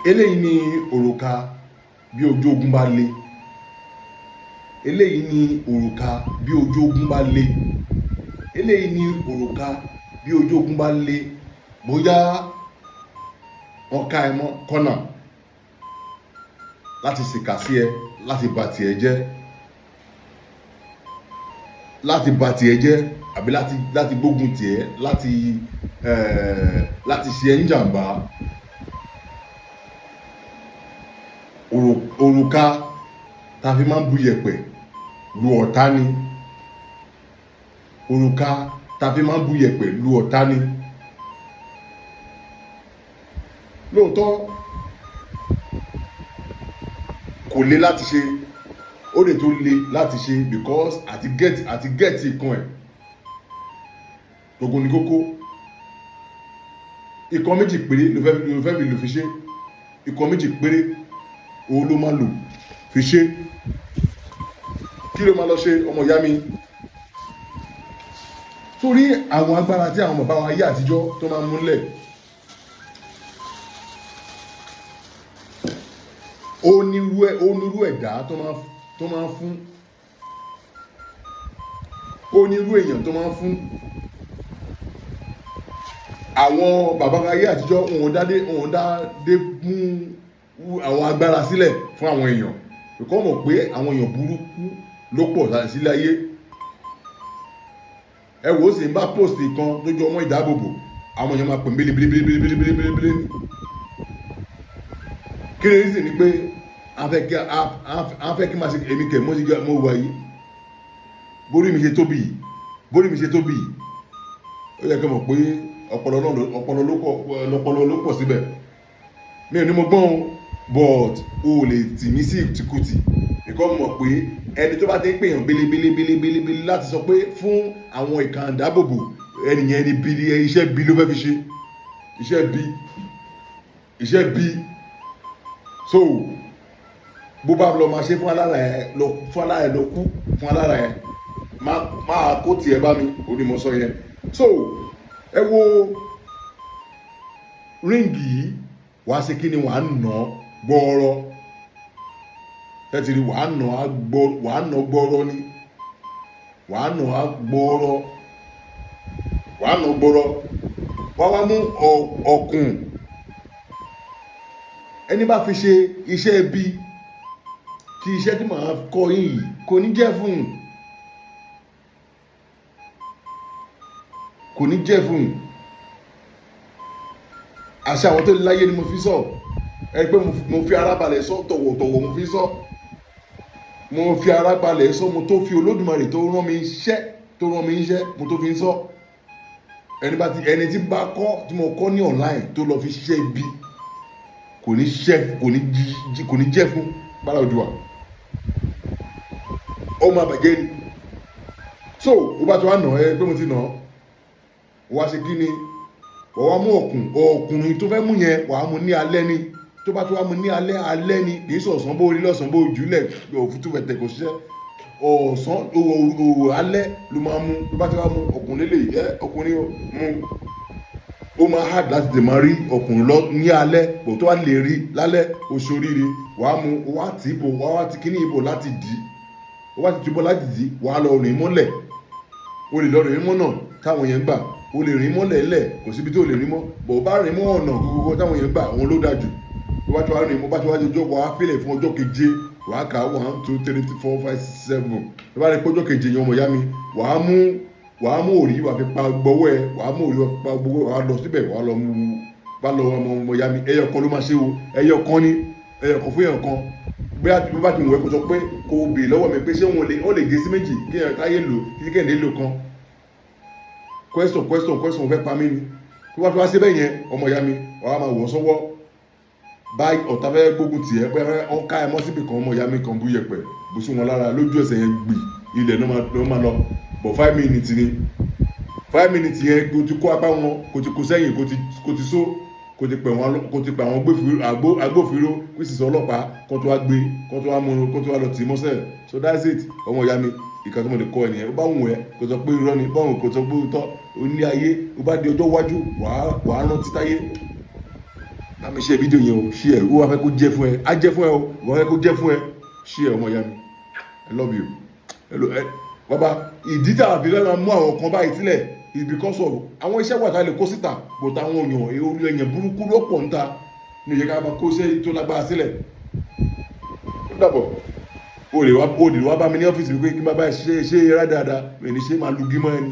Eléyìí ni òrùka bí ojú ogun bá le. Eléyìí ni òrùka bí ojú ogun bá le. Eléyìí ni òrùka bí ojú ogun bá le. Bóyá wọ́n ká ẹ mọ́ kọ́nà láti ṣèkà sí ẹ, láti bà tiẹ̀ jẹ́, láti bà tiẹ̀ jẹ́, àbí láti gbógun tiẹ̀, láti ṣe ẹ́ ní jàmbá. Òrùka ta fi máa ń bu yẹ̀pẹ̀ lu ọ̀tá ni. Òrùka ta fi máa ń bu yẹ̀pẹ̀ lu ọ̀tá ni. Lóòótọ́ kò le láti ṣe, ó lè tó le láti ṣe because àti get nǹkan ẹ̀ gbogbo ní kókó. Ìkan méjì péré ló fẹ́ fi lò fi ṣe. Ìkan méjì péré òun ló máa lò fi ṣe. Kí ló máa lọ ṣe, ọmọ ìyá mi? Sórí àwọn agbára tí àwọn bàbá wa ayé àtijọ́ tó máa ń múlẹ̀, ó nírú ẹ̀dá tó máa ń fún, ó nírú èèyàn tó máa ń fún. Àwọn bàbá wa ayé àtijọ́ òun dádé mú àwọn agbára sílẹ̀ fún àwọn èèyàn. Because mọ̀ pé àwọn èèyàn burúkú ló pọ̀ sílẹ̀ ayé. Ẹ wò ó sì ń bá post kan tó jọ ọmọ ìdáàbòbò, àwọn èèyàn máa pè mí bílíbílíbílíbílíbílí ní. Kí ni reason ni pé a fẹ́ kí máa ṣe èmi kẹ̀ mo ṣe jẹ́ mo wà yìí. Bórí mi ṣe tóbi yìí, bórí mi ṣe tóbi yìí. Ó yẹ kí n mọ̀ pé ọpọlọ náà ló, ọpọlọ ló pọ̀, ọpọlọ ló pọ̀ síbẹ̀. Mi ò ní mo gbọ́n o, but o lè tì mí sí ìtìkùtì. Because mọ̀ pé ẹni tó bá ti ń pè yàn bílíbílíbílíbílí láti sọ pé fún àwọn ìkànnì ìdáàbòbò, ẹni yẹn ni bí iṣẹ́ bí ló fẹ́ fi ṣe. Iṣẹ́ bí, iṣẹ́ bí. So bó bá lọ máa ṣe fún alára ẹ lọ, fún alára ẹ lọ kú, fún alára ẹ má máa kó tiẹ̀ bá mi, ó ní mo sọ yẹn. So ẹ wo ríǹgì yìí, wàá ṣe kí ni, wàá nà gbọ́ọ̀rọ̀. Ẹ ti rí, wàá nà á gbọ́, wàá nà gbọ́ọ̀rọ̀ ni. Wàá nà á gbọ́ọ̀rọ̀. Wàá nà gbọ́ọ̀rọ̀. Wàá wá mú ọ̀kùn. Ẹni bá fi ṣe iṣẹ́ ibi, tí iṣẹ́ tí màá kọ́ yín yìí kò ní jẹ́ fún un. Kò ní jẹ́ fún un. Àṣà àwọn tó láyé ni mo fi sọ. Ẹ pé mo fi ara balẹ̀ sọ tọ̀wọ̀tọ̀wọ̀ mo fi sọ. Mo fi ara balẹ̀ sọ, mo tó fi Olódùmarè tó rán mi iṣẹ́, tó rán mi iṣẹ́, mo tó fi ń sọ. Ẹni bá ti, ẹni tí bá kọ́, tí mo kọ́ ní online tó lọ fi ṣiṣẹ́ ibi, kò ní ṣiṣẹ́, kò ní jí, kò ní jẹ́ fún Bára Odùwà. Ó máa bàjẹ́ ni. So, ó bá ti wá nà ẹ pé mo ti nà ọ́. Wàá ṣe kí ni? Wàá wá mú ọ̀kùn, ọ̀kùnrin tó fẹ́ mú yẹn, wàá mú ní alẹ́ ni. Tó bá ti wá mú ní alẹ́, alẹ́ ni. Kì í sọ ọ̀sán bó rí lọ́sàn bó jùlẹ̀, òfútú fẹ̀tẹ̀ kò ṣiṣẹ́. Ọ̀sán, òwò alẹ́ ló máa mú. Tó bá ti wá mú ọ̀kùnrin lè, ẹ ọkùnrin ó mú. Ó máa hard láti tètè máa rí ọkùnrin lọ ní alẹ́, bò tó bá lè rí lálẹ́, ó ṣoríire. Wàá mú, wàá tì í bò, wàá ti kíní ìbò láti dì. Ó bá ti túbọ̀ láti dì, wàá lọ rìn mọ́lẹ̀. O lè lọ rìn mọ́ náà táwọn yẹn gbà. O lè rìn mọ́lẹ̀ lẹ̀, kò síbi tí o lè rìn mọ́. Bò bá rìn mọ́ ọ̀nà gbogbo táwọn yẹn gbà, òun ló dáa jù. Tó bá ti wá rìn mọ́, bá ti wá di ọjọ́, wàá fílẹ̀ fún ọjọ́ keje. Wàá kà 1, 2, 3, 4, 5, 6, 7. Tó bá rí pé ọjọ́ keje yẹn, ọmọ ìyá mi, wàá mú òrí, wàá fi pa gbọ́wọ́ ẹ, wàá mú òrí, wàá fi pa gbọ́wọ́ ẹ, wàá lọ síbẹ̀, wàá lọ mú, bá lọ ọmọ ìyá mi, ẹyọ kan ló máa ṣe o. Ẹyọ kan ni, ẹyọ kan fún ẹyọ kan. Bóyá bí bá ti wù ẹ́ kó sọ pé kó o bèèrè lọ́wọ́ mi pé ṣé wọn lè, ó lè gé sí méjì kí ẹ̀yàn káyé lò, kí kẹ́hìndé lò kan. Question, question, question fẹ́ pa mí ni. Tó bá fi wá síbẹ̀ yẹn, ọmọ ìyá mi, wàá máa wọ̀ sọ́wọ́. Bá ọ̀tá fẹ́ gbógun tì ẹ́, bóyá wọ́n ká ẹ mọ́ síbì kan, ọmọ ìyá mi kan bú yẹ̀pẹ̀, bù sí wọn lára lójú ẹsẹ̀ yẹn gbì, ilẹ̀ náà máa lọ. But 5 minutes ni. 5 minutes yẹn kó ti kó apá wọn, kó ti kó sẹ́yìn, kó ti só, kó ti pẹ̀ wọ́n, kó ti pẹ̀ àwọn agbófinró, kó sì sọ ọlọ́pàá, kó tó wá gbé, kó tó wá mú, kó tó wá lọ tì í mọ́sẹ̀. So that's it, ọmọ ìyá mi, ìka tó mo lè kọ́ ẹ nìyẹn. Ó bá wù ẹ́ kó sọ pé irọ́ ni, bá wù kó sọ pé òótọ́. Ó ní ayé, ó bá di ọjọ́ iwájú, wàá rántí táyé. Bá mi share fídíò yẹn o, share. Ó wá fẹ́ kó jẹ́ fún ẹ, á jẹ́ fún ẹ o. Ìwọ fẹ́ kó jẹ́ fún ẹ, share. Ọmọ ìyá mi, I love you. Hello ẹ bàbá. Ìdí tá a fi fẹ́ máa mú àwọn kan báyìí sílẹ̀ is because of àwọn iṣẹ́ wà tá a lè kó síta, but àwọn èèyàn, èèyàn burúkú ló pọ̀ níta ní ìyẹn ká máa kó iṣẹ́ tó lágbára sílẹ̀. Ó dàbọ̀. O lè wá bá mi ní ọ́fíìsì mi pé kí n bá bá ṣe ṣe eré dáadáa. Mi ní ṣe máa lugi mọ́ ẹni.